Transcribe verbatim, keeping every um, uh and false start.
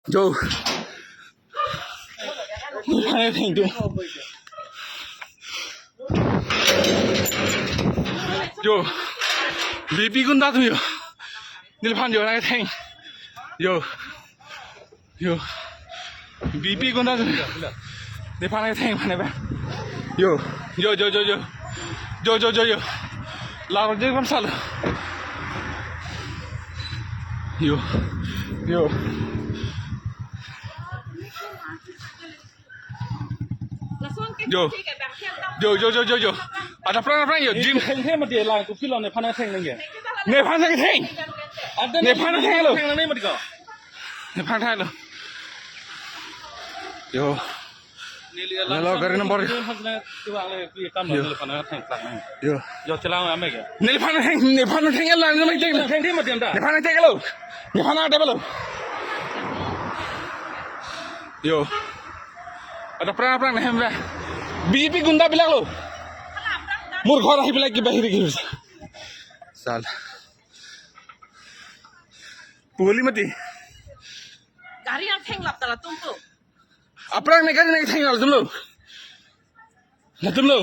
Yo. Nephan nangketheng tu. Yo. B P gunda tu yo. Neliphan yo nangketheng. Yo. Yo. B P gunda tu. Nephan nangketheng mane ba. Yo. Yo, yo, yo, yo. Yo, yo, yo, yo. Laro je kam sal. Yo. Yo. Yo. Yo, yo, yo, yo, yo. Ada pran, pran, yo, Jim. Thengthe mati lang, kopilo nephan nangketheng nangke. Nephan nangketheng. Ada Nephan nangketheng lo. Theng nang mati ko. Nephan nangketheng lo. Yo. Neli Lalo gari number. Nephan nang tuang le, pi kam Yo. Nephan nangketheng plak nang. Yo. Yo, chelang ame ke. Nephan nangketheng, nephan nangketheng lang, nephan nangketheng. Thengthe mati anta. Nephan nangketheng lo. Nephan nangketheng lo. Yo. Ada pran pran hem ba. B J P gunda bilak lo. Mur ghor ahi bilak ke bahiri ke. Sal. Puli mati. Gari nangthenglap ta latum tu. Aphrang ne gari nangthenglap latum lo. Latum lo.